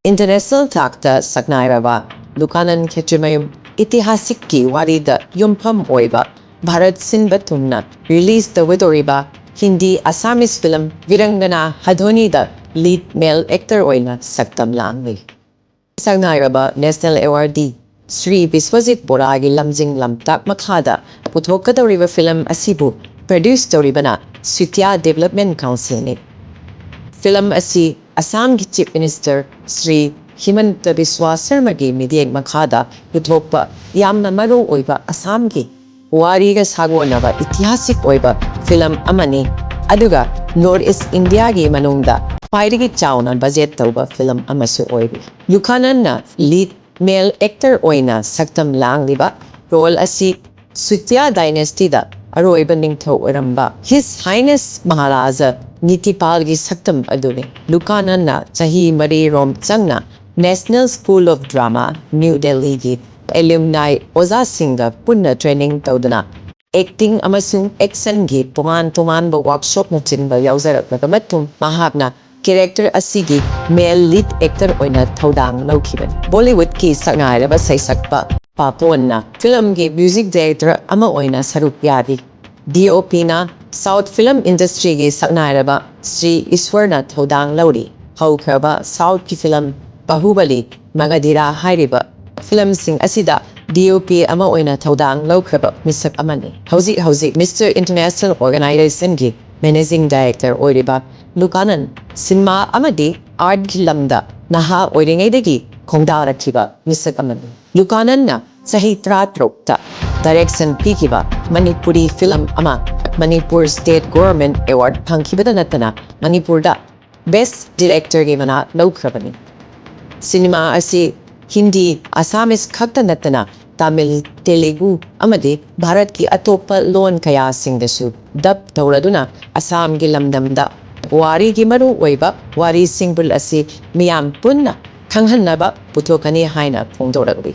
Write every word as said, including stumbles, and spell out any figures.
International ꯊꯥꯛꯇ ꯁꯛꯅꯥꯏꯔꯕ ꯂꯨꯀꯥꯅꯟ ꯈꯦꯇ꯭ꯔꯤꯃꯌꯨꯝ ꯏꯇꯤꯍꯥꯁꯤꯛꯀꯤ ꯋꯥꯔꯤꯗ ꯌꯨꯝꯐꯝ ꯑꯣꯏꯕ ꯚꯥꯔꯠ ꯁꯤꯟꯕ ꯊꯨꯡꯅ release ꯇꯧꯒꯗꯧꯔꯤꯕ Hindi Assamese film ꯕꯤꯔꯪꯒꯅꯥ ꯍꯥꯙꯣꯅꯤꯗ lead male actor ꯑꯣꯏꯅ ꯁꯛꯇꯝ ꯂꯥꯡꯂꯤ꯫ ꯁꯛꯅꯥꯏꯔꯕ national awardee ꯁ꯭ꯔꯤ ꯕꯤꯁ꯭ꯋꯖꯤꯠ ꯕꯣꯔꯥꯒꯤ ꯂꯝꯖꯤꯡ ꯂꯝꯇꯥꯛ ꯃꯈꯥꯗ ꯄꯨꯊꯣꯛꯀꯗꯧꯔꯤꯕ film ꯑꯁꯤꯕꯨ produce ꯇꯧꯔꯤꯕꯅ ꯁꯨꯇ꯭ꯌꯥ Development Councilꯅꯤ꯫ Film ꯑꯁꯤ ꯑꯁꯥꯝꯒꯤ Chief Minister ꯁ꯭ꯔꯤ ꯍꯤꯃꯟꯇ ꯕꯤꯁ꯭ꯋꯥ ꯁꯔꯃꯒꯤ ꯃꯤꯠꯌꯦꯡ ꯃꯈꯥꯗ ꯄꯨꯊꯣꯛꯄ ꯌꯥꯝꯅ ꯃꯔꯨ ꯑꯣꯏꯕ ꯑꯁꯥꯝꯒꯤ ꯋꯥꯔꯤꯒ ꯁꯥꯒꯣꯟꯅꯕ ꯏꯇꯤꯍꯥꯁꯤꯛ ꯑꯣꯏꯕ film ꯑꯃꯅꯤ꯫ ꯑꯗꯨꯒ North East Indiaꯒꯤ ꯃꯅꯨꯡꯗ ꯈ꯭ꯋꯥꯏꯗꯒꯤ ꯆꯥꯎꯅ budget ꯇꯧꯕ film ꯑꯃꯁꯨ ꯑꯣꯏꯔꯤ꯫ ꯂꯨꯀꯥꯅꯟꯅ lead male actor ꯑꯣꯏꯅ ꯁꯛꯇꯝ ꯂꯥꯡꯂꯤꯕ role ꯑꯁꯤ ꯁꯨꯇ꯭ꯌꯥ dynastyꯗ ꯑꯔꯣꯏꯕ ꯅꯤꯡꯊꯧ ꯑꯣꯏꯔꯝꯕ His Highness ꯃꯍꯥꯔꯥꯖꯥ ꯅꯤꯇꯤꯄꯥꯜꯒꯤ ꯁꯛꯇꯝ ꯑꯗꯨꯅꯤ꯫ ꯂꯨꯀꯥꯅꯟꯅ ꯆꯍꯤ ꯃꯔꯤ ꯔꯣꯝ ꯆꯪꯅ National School of Drama, New Delhiꯒꯤ alumni ꯑꯣꯖꯥꯁꯤꯡꯒ ꯄꯨꯟꯅ training ꯇꯧꯗꯨꯅ acting ꯑꯃꯁꯨꯡ actionꯒꯤ ꯇꯣꯉꯥꯟ ꯇꯣꯉꯥꯟꯕ workshopꯅꯆꯤꯡꯕ ꯌꯥꯎꯖꯔꯛꯂꯕ ꯃꯇꯨꯡ ꯃꯍꯥꯛꯅ character ꯑꯁꯤꯒꯤ male lead actor ꯑꯣꯏꯅ ꯊꯧꯗꯥꯡ ꯂꯧꯈꯤꯕꯅꯤ꯫ Bollywoodꯀꯤ ꯁꯛꯅꯥꯏꯔꯕ ꯁꯩꯁꯛꯄ ꯄꯥꯄꯣꯟꯅ filmꯒꯤ music director ꯑꯃ ꯑꯣꯏꯅ ꯁꯔꯨꯛ ꯌꯥꯔꯤ꯫ DOPꯅ South film industryꯒꯤ ꯁꯛꯅꯥꯏꯔꯕ ꯁ꯭ꯔꯤ ꯏꯁ꯭ꯋꯔꯅ ꯊꯧꯗꯥꯡ ꯂꯧꯔꯤ꯫ ꯍꯧꯈ꯭ꯔꯕ Southꯀꯤ film ꯕꯥꯍꯨꯕꯂꯤ, ꯃꯒꯙꯤꯔꯥ ꯍꯥꯏꯔꯤꯕ filmꯁꯤꯡ ꯑꯁꯤꯗ DOP ꯑꯃ ꯑꯣꯏꯅ ꯊꯧꯗꯥꯡ ꯂꯧꯈ꯭ꯔꯕ ꯃꯤꯁꯛ ꯑꯃꯅꯤ꯫ ꯍꯧꯖꯤꯛ ꯍꯧꯖꯤꯛ Mister International Organizationꯒꯤ managing director ꯑꯣꯏꯔꯤꯕ ꯂꯨꯀꯥꯅꯟ ꯁꯤꯅꯦꯃꯥ ꯑꯃꯗꯤ artꯀꯤ ꯂꯝꯗ ꯅꯍꯥ ꯑꯣꯏꯔꯤꯉꯩꯗꯒꯤ ꯈꯣꯡꯗꯥꯔꯛꯈꯤꯕ ꯃꯤꯁꯛ ꯑꯃꯅꯤ꯫ ꯂꯨꯀꯥꯅꯟꯅ ꯆꯍꯤ ꯇꯔꯥꯇꯔꯨꯛꯇ direction ꯄꯤꯈꯤꯕ ꯃꯅꯤꯄꯨꯔꯤ film ꯑꯃ ꯃꯅꯤꯄꯨꯔ State Government Award ꯐꯪꯈꯤꯕꯇ ꯅꯠꯇꯅ ꯃꯅꯤꯄꯨꯔꯗ Best Directorꯒꯤ ꯃꯅꯥ ꯂꯧꯈ꯭ꯔꯕꯅꯤ꯫ ꯁꯤꯅꯦꯃꯥ ꯑꯁꯤ ꯍꯤꯟꯗꯤ, ꯑꯁꯥꯃꯤꯁ ꯈꯛꯇ ꯅꯠꯇꯅ ꯇꯥꯃꯤꯜ, ꯇꯦꯂꯨꯒꯨ ꯑꯃꯗꯤ ꯚꯥꯔꯠꯀꯤ ꯑꯇꯣꯞꯄ ꯂꯣꯟ ꯀꯌꯥꯁꯤꯡꯗꯁꯨ dub ꯇꯧꯔꯗꯨꯅ ꯑꯁꯥꯝꯒꯤ ꯂꯝꯗꯝꯗ ꯋꯥꯔꯤꯒꯤ ꯃꯔꯨ ꯑꯣꯏꯕ ꯋꯥꯔꯤꯁꯤꯡꯕꯨ ꯑꯁꯤ ꯃꯤꯌꯥꯝ ꯄꯨꯟꯅ ꯈꯪꯍꯟꯅꯕ ꯄꯨꯊꯣꯛꯀꯅꯤ ꯍꯥꯏꯅ ꯐꯣꯡꯗꯣꯔꯛꯂꯤ꯫